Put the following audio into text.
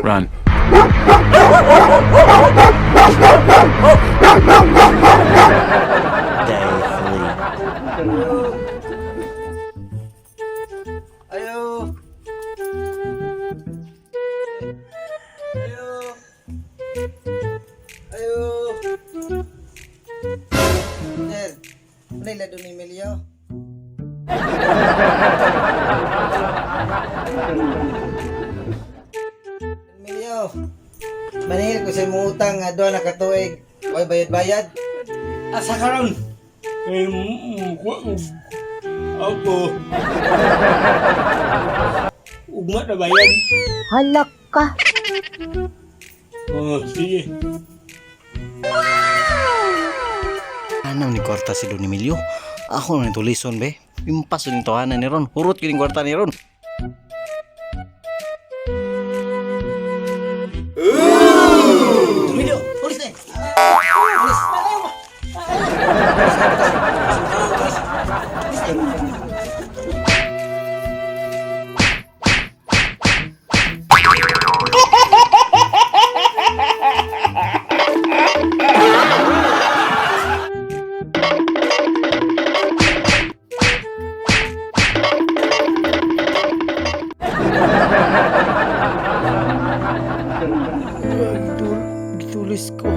Run. Day 3. Ayo. Ayo. Ayo. Sir, ano yung lado ni Emilio? Emilio, manihil ko sa imong utang nga duha na ka tuig. Oy, bayad-bayad. Asa karon? Eh, ako. Ugma na bayad. Halak ka. Oh, sige. Ano ni kwarta si Don Emilio? Ako na tulison be. Impaso ni tawanan ni Ron. Hurot yun yung kwarta ni Ron. Emilio, pulis na eh. Pulis. Gitulis ko.